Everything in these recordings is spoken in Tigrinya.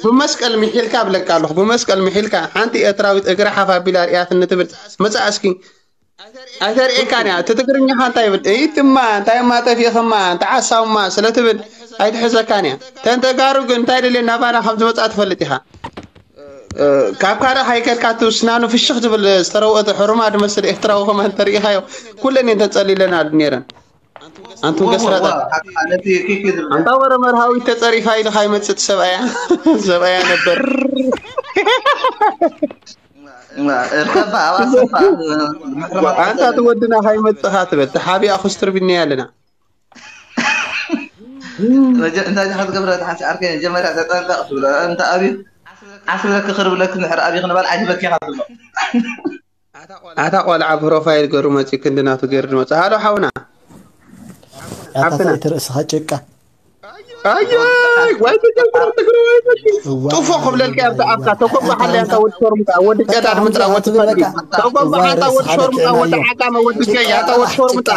ብመስቀል ምሒልካ ብለካ ኣለኹ። ብመስቀል ምሒልካ ሓንቲ ኤርትራዊት እግራ ሓፍ ኣቢላ ሪኣትኒ ትብል መጻእ እስኪ ኣይተርእየካን እያ። እቲ ትግርኛኻ እንታይ ይብል? እይ ድማ እንታይ እማ ጠፊእኽማ እንታይ ዓሳውማ ስለ ትብል ኣይትሕዘካን እያ። ተን ተጋሩ ግን እንታይ ደልየና ባና ከም ዝመጻ ትፈልጥ ኢኻ። እ፣ ካብ ካልእ ሃይከልካ እቲ ስናኑ ፍሽኽ ዝብል ዝተረውአ እቲ ሕሩማ ዝመስል ኤርትራዊ ከማን ተርእኻዮ ኩለን እየን ተጸሊለናሉ ነይረን። ኣንቱም ገስራጣት። ኣንታ ወረ መርሃዊት ተጸሪፋ ኢልኻ ይመጽእ እቲ ሰብኣያ። ሰብኣያ ነበር። እርከባ ኣባሰፋ ኣንታ እቲ ወድና ካይመጽኻ ትበል ተሓቢኣ ክስትር ብንያ ኣለና። እንታይ ዲኻ ትገብረ ሓንሲ ዓርከይ መጀመርያ ተጠንቀቕ ትብሎ እንተ ኣብዩ ዓስብለኪ ክርብለኪ እንድሕር ኣብዩ ክንበል ኣይትበኪኻ ትብሎ። ኣታ ቆልዓ ፕሮፋይል ገሩ መጺ ክንዲ ናቱ ገይሩ ድመጽ ሃሎ ሓውና ኣታ እቲ ርእስኻ ጭቃ ኣየይ ወይ ትገብር ትግርዋይ መጺ ጥፎ ክብለልካ ኣብቲ ኣፍካ ተኮባ ሓለ ኣንታ ወዲ ሾርሙጣ ወዲ ቀዳድ ምጥራ ወዲ ፈርዲ ተኮባ ሓንታ ወዲ ሾርሙጣ ወዲ ዓጋመ ወዲ ገያ ኣንታ ወዲ ሾርሙጣ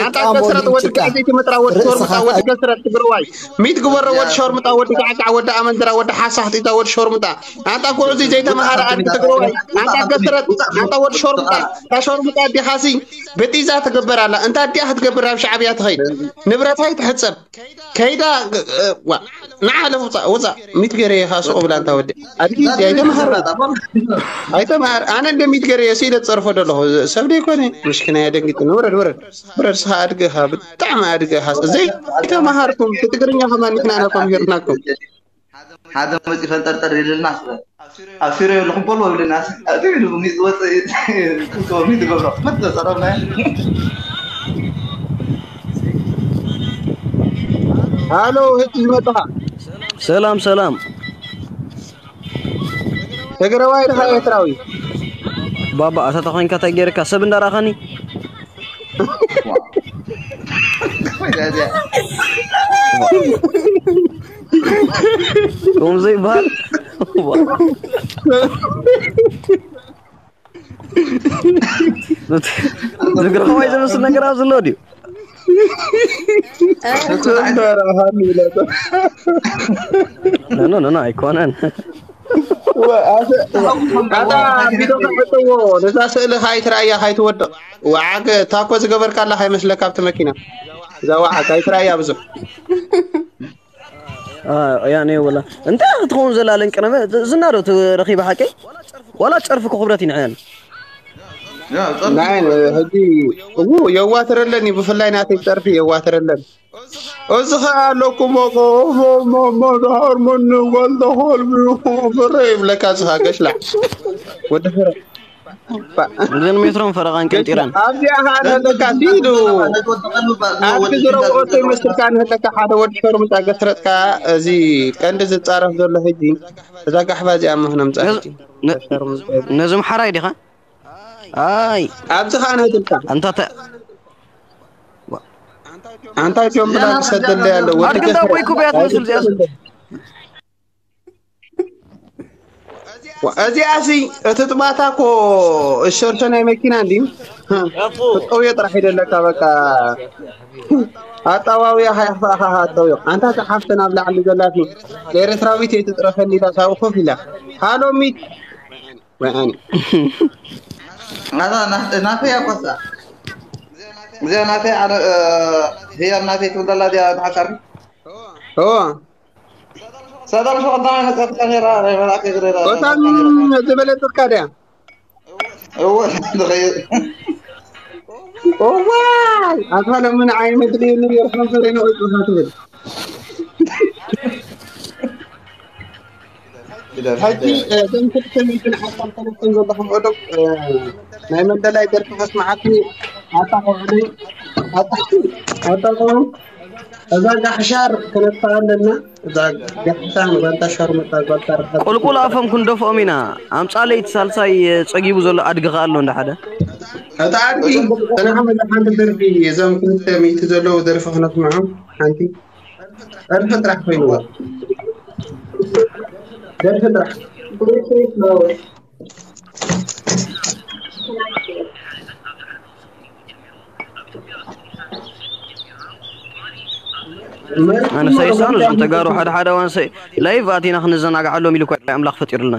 ኣንታ ከስረት ወዲ ገያ ዘይቲ ምጥራ ወዲ ሾርሙጣ ወዲ ከስረት ትግርዋይ ሚት ግበሮ ወዲ ሾርሙጣ ወዲ ጋዕጋዕ ወዲ ኣመንዝራ ወዲ ሓሳኽቲታ ወዲ ሾርሙጣ ኣንታ ጉዕዚ ዘይተምሃረ ኣድጊ ትግርዋይ ኣንታ ገስረጥ ኣንታ ወዲ ሾርሙጣ እታ ሾርሙጣ ኣዲኻሲ ብጢዛ ትግበር ኣላ እንታ ኣዲኣ ክትገብር ኣብ ሻዕብያ ትኸይድ ንብረታይ ትሕፀብ ከይዳ ንዓለ ውፃእ ውፃእ ሚት ገይረ ኢኻ ስቕ ብላ እንታ ወዲ ኣድጊ ኣይተምሃረ ኣይተምሃር ኣነ እንደ ሚት ገይረ ስኢለ ትፀርፎ ደለኹ ሰብ ደይኮነ ምሽክና የደንግጥ ንውረድ ውረድ ውረድ ስኻ ኣድግኻ ብጣዕሚ ኣድግኻ ዘይተምሃርኩም ትግርኛ ከማን ንሕና ኢና ኮምሂርናኩም ሓደ መፂ ፈንጠርጠር ይልልና ስለ ኣብ ሲሮ የለኹም በሎ ይብልና እቲ ኢሉ ሚዝ ወፀ ሚዝ ገብሮ መተ ሰረብና ሃሎ ህጂ ዝመጣኻ ሰላም ሰላም ትግራዋይ ድኻ ኤርትራዊ ባባ ኣታ ተኾይንካ እንታይ ገይርካ ሰብ እንዳረኣኻኒ ከምዚ ይበሃል ዝግርኸዋይ ዝመስል ነገር ኣብ ዘሎ ድዩ ኖ ኣይኮነን ኣታ ቪዶ ከዕጥዎ ነዛ ስእሊ ካይትረኣያ ካይትወድቕ ወዓገ ታኮ ዝገበርካላ ካይመስለካ ኣብቲ መኪና እዛ ወዓግ ኣይትረኣያ ብዙሕ ያኔ ወላ እንታይ ክትኸውን ዘላ ለንቅነመ ዝናዶ ትረኺባ ሓቀይ ዋላ ጨርፊ ክኽብረት ይንዕን ናይ ሕጂ እው የዋትረለን እዩ ብፍላይ ናተይ ጨርፊ የዋትረለን እዚ ኸዓ ኣለኩሞ ሞሞሞሞሃርሞን ጓልተኾልቢ ብረ ይብለካ ዝኻ ገሽላ ወዲ ፍረ እዘን ሜትሮን ፈረቓን ቀንጢረን ኣብዚኣ ኸዓ ንህለካ ሲሉ ኣብቲ ዝረብኦቶ ይመስልካ ንህለካ ሓደ ወዲ ሸርሙጣ ገስረጥካ እዚ ቀንዲ ዝፃረፍ ዘሎ ሕጂ እዛ ጋሕባ እዚኣ ምኽነምፃ ነዞም ሓራይ ዲኻ ኣይ ኣብዚ ኸዓ ንህትልካ ኣንታ ተ ኣንታ ጆምብላ ዝሰደለ ያለ ወዲ ኣድግንዳ ወይ ኩብያ ትመስል እዚኣ እዚኣሲ እቲ ጥባታ እኮ እሸርቶ ናይ መኪና እንዲ ተጠውዮ ጥራሕ ይደለካ በቃ ኣጣዋውያ ሃይኽፋእኻ ኣጠውዮ ኣንታ ተሓፍተን ኣብ ላዕሊ ዘላሲ ኤርትራዊት የትጥረፈኒ ኢላ ሳብ ኮፍ ኢላ ሃሎ ሚት ወይ ኣነ ናተይ እያ ኮሳ እዚኣ ናተይ ኣነ ህያብ ናተይ ትብል ዘላ እዚኣ ተሓሳርኒ እዎ ሰላም ሸቐጣ መጻትካ ነራ ናይ መላእክ እግሪ እታን ዝበለጸትካ ድያ እወ ንኸይድ እዋይ ኣታ ለምን ዓይነ ድልየኒ ርሕም ፈሬነ ወይጽኻ ትብል ሕጂ እቶም ክልተ ሚእትን ሓምሳን ሰለስተን ዘለኹም ዕዱም ናይ መንደላይ ደርፊ ከስምዓኪ ኣታ ቆዕሊ ኣታ ቆዕሊ እዛ ጋሕሻር ክነጥፋ ኣለና እዛ ጋሕሻ ንጋንታ ሻርሙጣ ጓልታ ርኸብ ቁልቁል ኣፎም ክንደፍኦም ኢና ኣምጻለይ እቲ ሳልሳይ ጸጊቡ ዘሎ ኣድጊ ከኣ ኣሎ እንዳ ሓደ እታ ኣድጊ ጽናሕ መለ ሓንቲ ደርፊ እዞም ክልተ ሚእቲ ዘለዉ ደርፊ ክነስምዖም ሓንቲ ደርፊ ጥራሕ ኮይንዎ ደርፊ ጥራሕ ኣነሳይ ሳኑ እዞም ተጋሩ ሓደ ሓደ ዋንሰ ላይቭ ኣቲና ክንዘናግዓሎም ኢሉ እኳ ኣምላኽ ፈጢሩልና።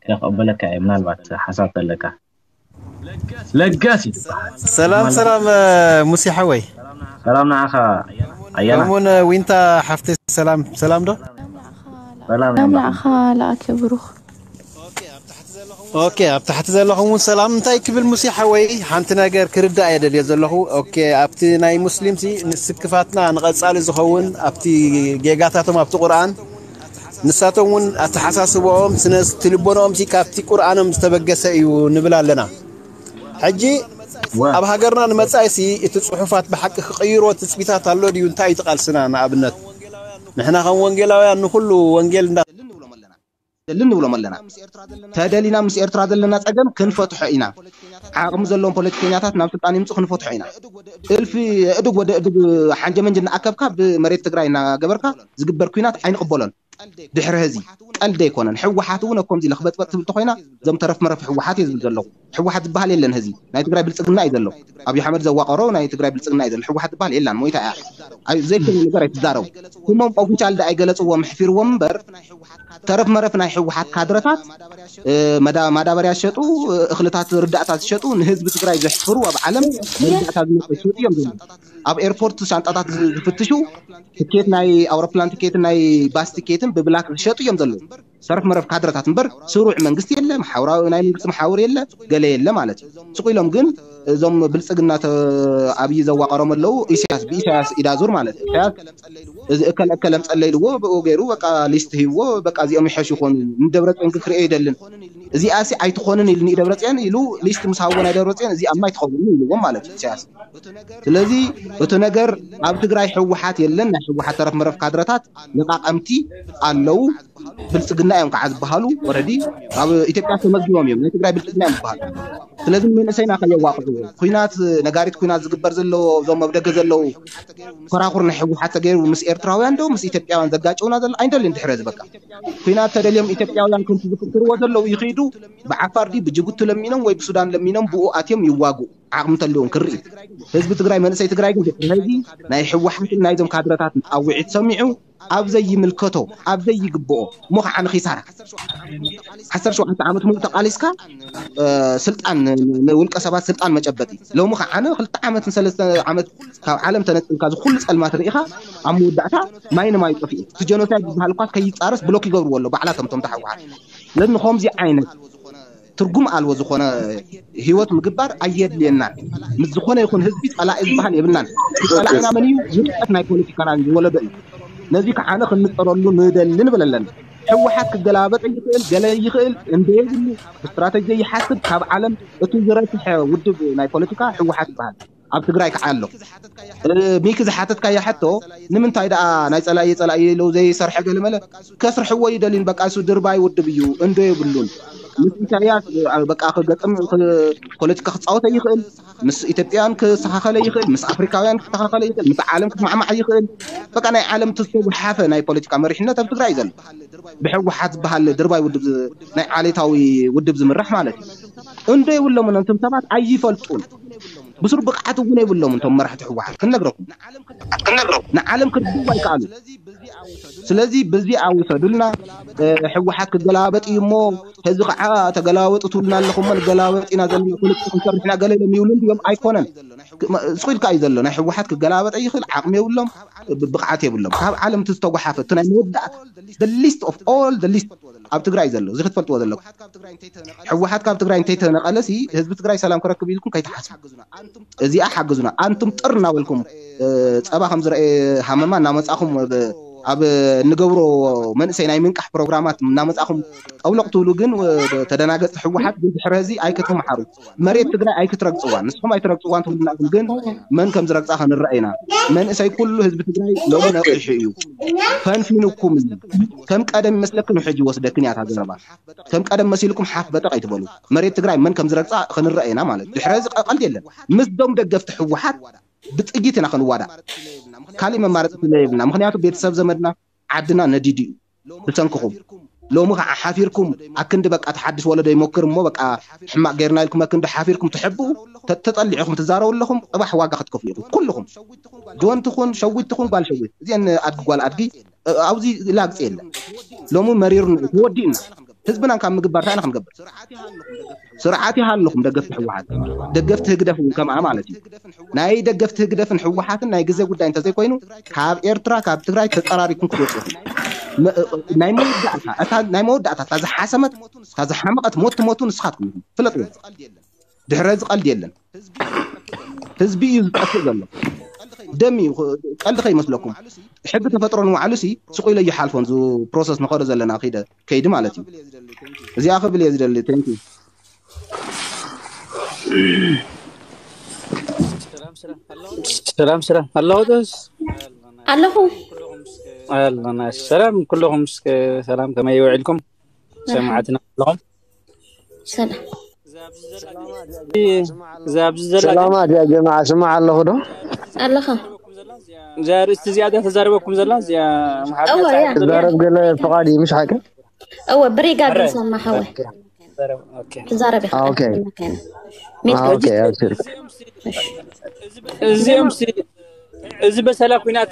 የቐበለካ እየ። ምናልባት ሓሳብ ተለካ ለጋስ ይበሃል። ሰላም ሰላም፣ ሙሴ ሓወይ። ሰላም ንዓኻ ኣያና። ከምኡውን ዊንታ ሓፍተይ፣ ሰላም ሰላም ዶ? ሰላም ሰላም ያምራ። ንዓኻ ለኣከ ብሩኽ። ኦኬ፣ ኣብ ታሕቲ ዘለኹም እውን ሰላም። እንታይ ክብል ሙሴ ሓወይ፣ ሓንቲ ነገር ክርዳእ እየ ደልዮ ዘለኹ። ኦኬ፣ ኣብቲ ናይ ሙስሊም ሲ ንስክፋትና ንቐጻሊ ዝኸውን ኣብቲ ጌጋታቶም ኣብቲ ቁርኣን ንሳቶም እውን ኣተሓሳስበኦም ስነ ልቦናኦም ሲ ካብቲ ቁርኣኖም ዝተበገሰ እዩ ንብል ኣለና። ሕጂ ወ- ኣብ ሃገርና ንመጻኢ ሲ እቲ ጽሑፋት ብሓቂ ክቕይሮ ትጽቢታት ኣሎ ድዩ? እንታይ እዩ እቲ ቃልስና? ንኣብነት ንሕና ከም ወንጌላውያን ንኹሉ ወንጌል እንዳ ደልን ንብሎም ኣለና። ተደሊና ምስ ኤርትራ ዘለና ጸገም ክንፈትሖ ኢና። ዓቕሚ ዘለዎም ፖለቲከኛታት ናብ ስልጣን ይምጹ ክንፈትሖ ኢና። እልፊ እድግ ወደ እድግ ሓንጀመንጅ እናኣከብካ ብመሬት ትግራይ እናገበርካ ዝግበር ኲናት ኣይንቕበሎን። ድሕሪ ህዚ ቀልዲ ኣይኮነን። ህወሓት እውን ከምዚ ለኽበጥበጥ ትብል ተኾይና እዞም ተረፍ መረፍ ህወሓት እየ ዝብል ዘለኹ። ህወሓት ዝበሃል የለን። ህዚ ናይ ትግራይ ብልፅግና እዩ ዘሎ። ኣብይ ኣሕመድ ዘዋቀሮ ናይ ትግራይ ብልፅግና እዩ ዘሎ። ህወሓት ዝበሃል የላን። ሞይታ እያ። ኣይ- ዘይኮነ ነገር ኣይትዛረቡ። ስሞም ኦፊሻል ዳ ኣይገለፅዎም፣ ኣሕፊርዎም እምበር ተረፍ መረፍ ናይ ህወሓት ካድረታት እ፣ መዳ- ማዳበርያ ዝሸጡ፣ እ፣ እኽልታት ርዳእታ ዝሸጡ፣ ንህዝቢ ትግራይ ዘሕፍሩ፣ ኣብ ዓለም መርዳእታ ዝመፀ ዝሸጡ እዮም ዘለዉ። ኣብ ኤርፖርት ሻንጣታት ዝ- ዝፍትሹ፣ ትኬት ናይ ኣውሮፕላን ትኬትን ናይ ባስ ትኬትን ብብላክ ዝሸጡ እዮም ዘለዉ። ተረፍ መረፍ ካድረታት እምበር ስሩዕ መንግስቲ የለ፣ መሓውራዊ ናይ መንግስቲ መሓውር የለ፣ ገለ የለ ማለት እዩ። ስቕ ኢሎም ግን እዞም ብልፅግና ተ- ኣብይ ዘዋቀሮም ኣለዉ። ኢሳያስ ብኢሳያስ ኢዳዙር ማለት እዩ። ኢሳያስ እዚ እከለ እከለ ምፀለይልዎ ብኡ ገይሩ በቃ ሊስት ሂብዎ። በቃ እዚኦም ይሐሽ ይኾኑ፣ ንደብረፅዮን ግን ክርእዮ ይደልን። እዚኣ ሲ ኣይትኾንን ኢሉ ንደብረፅዮን ኢሉ ሊስት ምስ ሃብዎ ናይ ደብረፅዮን እዚኣማ ኣይትኸውን ኢልዎም ማለት እዩ ኢሳያስ። ስለዚ እቲ ነገር ኣብ ትግራይ ህወሓት የለን። ናይ ህወሓት ተረፍ መረፍ ካድረታት ለቃቀምቲ ኣለዉ። ብልፅግና እዮም ከዓ ዝበሃሉ። ኦልሬዲ ኣብ ኢትዮጵያ ተመዝጊቦም እዮም። ናይ ትግራይ ብልፅግና እዮም ዝበሃሉ። ስለዚ መንእሰይና ከየዋቅዕዎ። ኩናት፣ ነጋሪት ኩናት ዝግበር ዘሎ እዞም ኣብ ደገ ዘለዉ ኮራኩር ናይ ህወሓት ተገይሩ ምስ ኤርትራውያን ዶ ምስ ኢትዮጵያውያን ዘጋጭውና ዘሎ ኣይንደልን። ድሕረ ዝበቃ ኩናት ተደልዮም ኢትዮጵያውያን ከምቲ ዝፍክርዎ ዘለዉ ይኽይዱ። ብዓፋር ድዩ ብጅቡቲ ለሚኖም ወይ ብሱዳን ለሚኖም ብኡ ኣትዮም ይዋጉ። ዓቕሚ እንተልዎም ክርኢ ህዝቢ ትግራይ መንእሰይ ትግራይ ግን ድሕሪ ህዚ ናይ ህወሓትን ናይዞም ካድረታትን ፃውዒት ሰሚዑ ኣብ ዘይምልከቶ ኣብ ዘይግብኦ እሞ ከዓ ንኺሳራ ዓሰርተ ሸውዓተ ዓመት ሙሉእ ተቃሊስካ እ፣ ስልጣን ን- ን- ንውልቀ ሰባት ስልጣን መጨበጢ ሎሚ ከዓ ክልተ ዓመትን ሰለስተ ዓመት ካብ ዓለም ተነፂልካ ዝኩሉ ፀልማት ርኢኻ ኣብ መወዳእታ ማይ ንማይ ጠፊኡ እቲ ጀኖሳይድ ዝበሃል እኳ ከይፃረስ ብሎክ ይገብርዎ ኣሎ ባዕላቶም ቶም ተሓወሓት ስለዚ ንከምዚ ዓይነት ትርጉም ኣልቦ ዝኾነ ህይወት ምግባር ኣየድልየናን። ምስ ዝኾነ ይኹን ህዝቢ ጸላኢ ዝበሃል የብልናን። እቲ ጸላኢና መን እዩ? ውድቀት ናይ ፖለቲካና ዝወለዶ እዩ። ነዚ ከዓነ ክንጽረሉ ንደሊ ንብል ኣለና። ህወሓት ክገላበጠ ይኽእል፣ ገለ ይኽእል፣ እንደ የብሉ፣ ብስትራተጂ ይሓስብ፣ ካብ ዓለም እቲ ዝረስሐ ውድብ ናይ ፖለቲካ ህወሓት ይበሃል። ኣብ ትግራይ ከዓ ኣሎ። እ፣ ሚኪ ዝሓተትካያ ሕቶ ንምንታይ ደኣ ናይ ጸላኢ ጸላኢ ኢሉ ዘይሰርሐ ገለመለ ከስርሕዎ ይደልዩን በቃ እሱ ድርባይ ውድብ እዩ እንዶ የብሉን ምስ ኢሳያስ እ፣ በቃ ክገጥም ክ- ፖለቲካ ክፃወተ ይኽእል ምስ ኢትዮጵያን ክስተኻኸለ ይኽእል ምስ ኣፍሪካውያን ክስተኻኸለ ይኽእል ምስ ዓለም ክስማዕማዕ ይኽእል በቃ ናይ ዓለም ተስተጉሓፈ ናይ ፖለቲካ መሪሕነት ኣብ ትግራይ እዩ ዘሎ ብሕወሓት ዝበሃል ድርባይ ውድብ ዝ- ናይ ዓሌታዊ ውድብ ዝምራሕ ማለት እዩ እንዶ የብሎምን እንቶም ሰባት ኣይፈልጡን ብሱር ብቕዓት እውን የብሎምን እቶም መራሕቲ ህወሓት ክንነግረኩም ንዓለም ክርድእዎ ኣይከኣሉ ስለዚ በዚኣ ውሰዱልና ህወሓት ክገላበጥ እዩ እሞ ህዚ ከዓ ተገላበጡ ትብሉና ኣለኹም እሞ ንገላበጥ ኢና ዘለና ፖለቲካ ክንሰርሕ ኢና ገለ ኢሎም ይብሉ እንድዮም ኣይኮነን ስቑኢልካ እዩ ዘሎ ናይ ህወሓት ክገላበጠ ይኽእል ዓቕሚ የብሎም ብቕዓት የብሎም ካብ ዓለም እቲ ዝተጓሓፈ እቲ ናይ መወዳእታ the list of all the list ኣብ ትግራይ ዘሎ እዚ ክትፈልጥዎ ዘለኩም ህወሓት ካብ ትግራይ እንተይተነቐለ ሲ ህዝቢ ትግራይ ሰላም ክረክብ ኢልኩም ከይትሓስቡ እዚኣ ሓግዙና ኣንቱም ጥር እናበልኩም እ፣ ፀባ ከም ዝረአ ሃመማ እናመፃኹም ብ- ኣብ እንገብሮ መንእሰይ ናይ ምንቃሕ ፕሮግራማት እናመፃኹም ጠውለቕ ትብሉ ግን ወ- ተደናገፅቲ ህወሓት ግን ድሕሪ ህዚ ኣይክትመሓሩ መሬት ትግራይ ኣይክትረግፅዋን ንስኹም ኣይትረግፅዋን ትብሉና ኢኹም ግን መን ከም ዝረግፃ ክንረአ ኢና መንእሰይ ኩሉ ህዝቢ ትግራይ ሎሚ ነቂሑ እዩ ፈንፊኑኩም እዩ ከም ቀደም ይመስለክን ሕጂ ይወስደክን እያ እታ ዘረባ ከም ቀደም መሲልኩም ሓፍ በጠቕ ኣይትበሉ መሬት ትግራይ መን ከም ዝረግፃ ክንረአ ኢና ማለት ድሕሪ እዚ ቀልድ የለን ምስዞም ደገፍቲ ህወሓት ብጥይት ኢና ክንዋዳእ ካሊእ መማረፂ ስለ የብልና ምክንያቱ ቤተሰብ ዘመድና ዓድና ነዲዱ እዩ ብሰንክኹም። ሎሚ ከዓ ሓፊርኩም ኣክንዲ በቃ ተሓድሽ ወለዶ ይሞክር እሞ በቃ ሕማቕ ጌርና ኢልኩም ኣክንዲ ሓፊርኩም ትሕብኡ፣ ተ- ተጠሊዕኹም ትዛረቡ ኣለኹም። እባሕ ዋጋ ክትከፍሉ ኢኹም ኩልኹም። ጆን ትኹን ሸዊት ትኹን ጓል ሸዊት፣ እዚአን ኣድጊ ጓል ኣድጊ እ- ኣብዚ ላግፂ የለን። ሎሚ መሪሩና ተወዲእና ህዝብናን ካብ ምግባር እንታይ ኢና ክንገብር? ስርዓት ይሃልኹም ደገፍቲ ህወሓት፣ ደገፍቲ ህግደፍ እውን ከምኣ ማለት እዩ። ናይ ደገፍቲ ህግደፍን ህወሓትን ናይ ግዜ ጉዳይ እንተዘይኮይኑ ካብ ኤርትራ ካብ ትግራይ ተጠራሪኩም ክትወፁ ኢኹም። መ- ናይ መወዳእታ እታ ናይ መወዳእታ እታ ዝሓሰመት እታ ዝሓመቐት ሞት ትሞቱ ንስኻትኩም ኢኹም። ፍለጥዎ። ድሕረ እዚ ቀልዲ የለን። ህዝቢ እዩ ዝጠፍእ ዘሎ። ደም እዩ። ቀልዲ ከይመስለኩም። ሕጊ ተፈጥሮ ንባዕሉ ሲ ስቕ ኢለ ይሓልፎን ዝ ፕሮሰስ ንኸዶ ዘለና ኺደ ከይዲ ማለት እዩ። እዚኣ ክብል እየ ዝደሊ። Thank you። ሰላም ሰላም ኣለኹ ዶስ ኣለኹ። ኣለና። ሰላም ኩልኹም፣ እስከ ሰላም፣ ከመይ ውዒልኩም? መርሓባ። ሰማዕትና ኣለኹም። ሰላም። እዚ ኣብዚ ዘላ ሰላማት ያ ጀማዓ ስማዕ ኣለኹ ዶ? ኣለኻ? እዛ ርእስቲ እዚኣ እዛ ተዛረበኩም ዘላ እዚኣ መሓርያ እወ፣ ፀሓይ ያ። ዘለዋ ትዛረብ ገለ ፍቓድ እዩ ምሽ ሓቂ? እወ ብሬጋ ሕረ ግን ሰማ ሓወይ። ኦኬ። ትዛረብ ኢኻ ኦኬ። ቀድመካ ኢና። ሜት ኦኬ ኣብሽር። እሺ። እዚኦም ሲ እዚ በሰላ ኩናት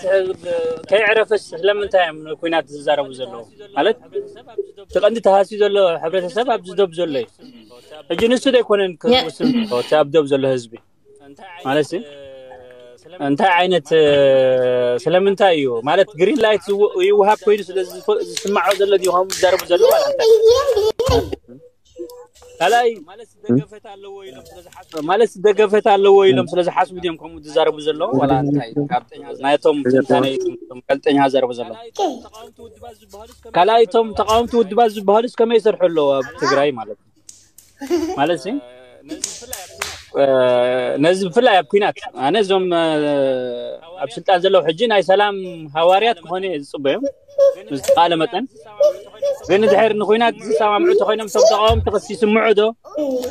ከይዕረፈስ ስለምንታይ እዮም ኩናት ዝዛረቡ ዘለዉ? ማለት እቲ ቀንዲ ተሃስዩ ዘሎ ሕብረተሰብ ኣብዚ ዶብ ዘሎ እዩ። ሕጂ ንሱ ዘይኮነን የ- ክውስን እቲ ኣብ ዶብ ዘሎ ህዝቢ ማለት ሲ እንታይ ዓይነት ስለምንታይ እዩ ማለት ግሪን ላይት ይወሃብ ኮይኑ ስለ ዝስማዖ ዘሎ ድዩ ከምኡ ዝዛረቡ ዘሎ ማለት እንታይ? ካልኣይ ማለት ደገፈት ኣለዎ ኢሎም ስለ ዝሓስቡ ማለት ደገፈት ኣለዎ ኢሎም ስለ ዝሓስቡ ድዮም ከምኡ ዝዛረቡ ዘለዉ ዋላ እንታይ? ናይቶም ትንታነ ጋዜጠኛ ዝዛረቡ ዘለዉ ካልኣይ እቶም ተቃወምቲ ውድባት ዝበሃሉስ ከመይ ይሰርሑ ኣለዉ ኣብ ትግራይ ማለት እዩ ማለት ሲ ነዚ ብፍላይ ኣብ ኩናት ኣነ እዞም ኣብ ስልጣን ዘለዉ ሕጂ ናይ ሰላም ሃዋርያት ክኾኑ እየ ዝፅበዮም ብዝተኻለ መጠን ግን ድሕር ንኩናት ዝሰማምዑ ተኮይኖም እቶም ተቃወምቲ ክስ ይስምዑ ዶ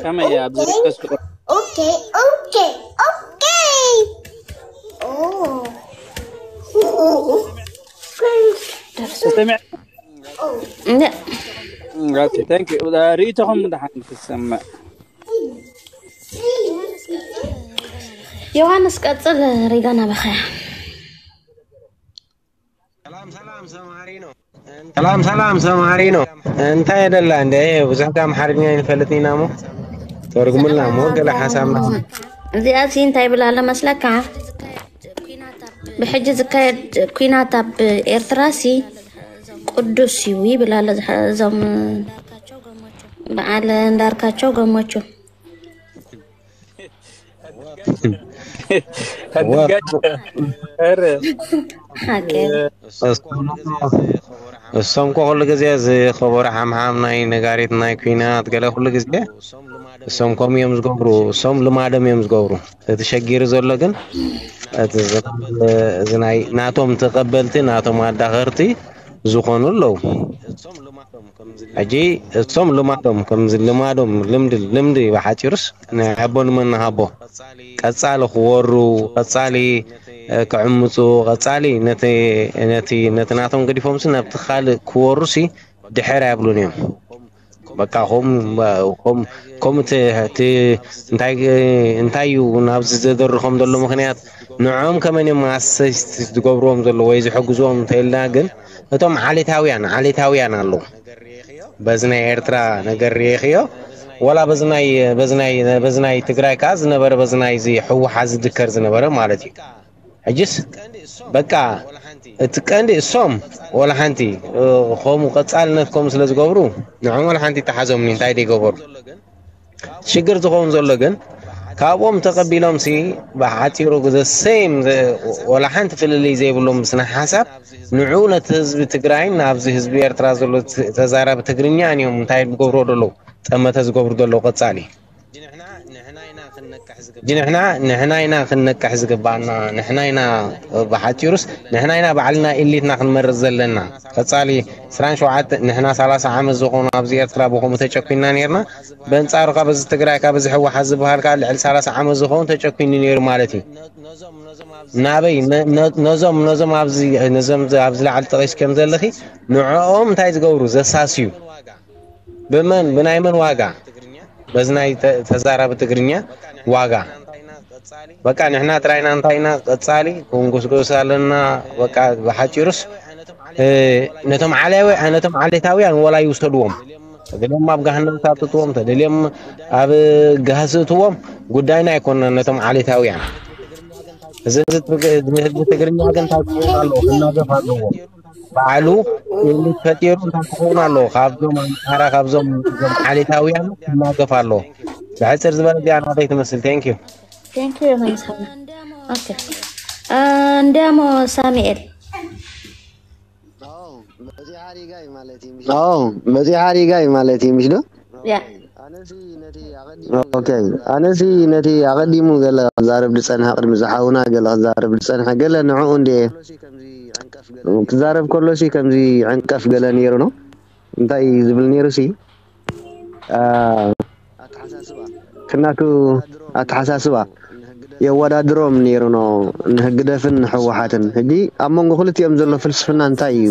ከመይ እያ ኣብዚ ሪከስ ክቆ Okay, okay, okay. Oh. ተሰሚዕ እንደ ኦኬ ታንክ ዩ ርኢቶኹም ደሓን ክሰምዕ ዮሃንስ ቀፅል ሬጋ ናበኸያ ሰላም ሰላም ሰማሪ ነው ሰላም ሰላም ሰማሪ ነው እንታይ ደላ እንደ ብዙሕ ኣምሓርኛ ይንፈልጥ ኢና ሞ ተርጉምልና ሞ ገለ ሓሳብና እዚኣ ሲ እንታይ ይብል ኣሎ መስለካ ብሕጂ ዝካየድ ኩናት ኣብ ኤርትራ ሲ ቅዱስ እዩ ይብል ኣሎ ዝሓ- እዞም በዓል እንዳርካቸው ገሞቹ ኣድጋጭ ኧረ ሓቂ እሶም እኮ ኩሉ ግዜ ዝኸበሩ ሓምሓም ናይ ነጋሪት ናይ ኩናት ገለ ኩሉ ግዜ እሶም ከምኡ እዮም ዝገብሩ እሶም ልማዶም እዮም ዝገብሩ እቲ ሸጊሩ ዘሎ ግን እቲ ዝቕበል እዚ ናይ ናቶም ተቐበልቲ ናቶም ኣዳኸርቲ ዝኾኑ ኣለዉ ሕጂ እሶም ልማዶም ከምዚ ልማዶም ልምዲ ልምዲ ብሓፂሩስ ናይ ኣቦ ንመን ንሃቦ ቀፃሊ ክወሩ ቀፃሊ ክዕምፁ ቀፃሊ ነቲ ነቲ ነቲ ናቶም ገዲፎምሲ ናብቲ ካልእ ክወሩሲ ድሕር ኣይብሉን እዮም በቃ ከምኡ እንታይ እንታይ እዩ ናብዚ ዘደርኾም ዘሎ ምክንያት ንዖም ከመን እዮም ኣሰስት ዝገብርዎም ዘሎ ወይ ዝሕግዝዎም እንተኢልና ግን እቶም ዓሌታውያን ዓሌታውያን ኣለዉ በዚ ናይ ኤርትራ ነገር ርኢኽዮ ወላ በዚ ናይ በዚ ናይ በዚ ናይ ትግራይ ከዓ ዝነበረ በዚ ናይ እዚ ህወሓት ዝድከር ዝነበረ ማለት እዩ ሕጅስ በቃ እቲ ቀንዲ እሶም ወላ ሓንቲ ከምኡ ቀፃልነት ከምኡ ስለ ዝገብሩ ንዖም ወላ ሓንቲ ይተሓዞምኒ እንታይ ደይገበሩ ሽግር ዝኸውን ዘሎ ግን ካብኦም ተቐቢሎም ሲ ብሓፂሩ the same ወላ ሓንቲ ፍልልይ ዘይብሎም ስነ ሓሳብ ንዑ ነቲ ህዝቢ ትግራይን ናብዚ ህዝቢ ኤርትራ ዘሎ ተዛራቢ ትግርኛን እዮም እንታይ ዝገብሮ ዘለዉ ጠመተ ዝገብሩ ዘለዉ ቀፃሊ ንሕና ንሕና ኢና ክንነቅሕ ዝግባና። ንሕና ኢና ብሓፂሩስ ንሕና ኢና ባዕልና ኢሊትና ክንመርፅ ዘለና። ቀፃሊ ዕስራን ሸውዓተ ንሕና ሰላሳ ዓመት ዝኾኑ ኣብዚ ኤርትራ ብኸምኡ ተጨኩና ነርና። በንፃሩ ካብ እዚ ትግራይ ካብ እዚ ህወሓት ዝበሃል ከዓ ልዕሊ ሰላሳ ዓመት ዝኸውን ተጨኩኑ ነይሩ ማለት እዩ። ናበይ ነዞም ነዞም ኣብዚ ኣብዚ ላዕሊ ጠቂስ ከም ዘለኺ ንዕኦም እንታይ ዝገብሩ ዘሳስዩ ብመን ብናይ መን ዋጋ በዚ ናይ ተዛራቢ ትግርኛ ዋጋ በቃ ንሕና ጥራይና እንታይና ቀፃሊ ክንጉስጎስ ኣለና። በቃ ብሓፂሩስ ነቶም ዓሌታውያን ወላ ይውሰድዎም፣ ተደልዮም ኣብ ገሃነም ካትትዎም፣ ተደልዮም ኣብ ጋህሲ እትዎም ጉዳይና ኣይኮነን። ነቶም ዓሌታውያን እዚ ህዝቢ ትግርኛ ግን እንታይ ክኸውን ኣለዎ? ክናገፍ ኣለዎ። ባዕሉ ኤሊት ፈጢሩ እንታይ ክኸውን ኣለዎ? ካብዞም ኣምሓራ ካብዞም ዞም ዓሌታውያን ክናገፍ ኣለዎ። ብሕፅር ዝበለ እዚኣ ናተይ ትመስል። Thank you. Thank you. Thanks. Okay. እንዲያሞ ሳሙኤል በፂሓ ሪጋይ ማለት እዩ ምሽ ዶ? ኣነሲ ነቲ ኣቐዲሙ ገለ ክዛረብ ዝፀንሐ ቅድሚ ዝሓውና ገለ ክዛረብ ዝፀንሐ ገለ ንዕኡ እንደ ክዛረብ ከሎሲ ከምዚ ዕንቀፍ ገለ ነይሩ ነው። እንታይ እዩ ዝብል ነይሩ ሲ ክናቱ ኣተሓሳስባ የወዳድሮም ነይሩ ነው ንህግደፍን ንሕወሓትን። ሕጂ ኣብ መንጎ ክልቲኦም ዘሎ ፍልስፍና እንታይ እዩ?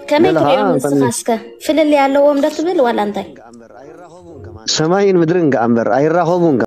ከመይ ትሪኦም ንስኻ እስከ? ፍልል ኣለዎም ዶ ትብል ዋላ እንታይ? ሰማይን ምድርን ከኣ እምበር ኣይራኸቡን።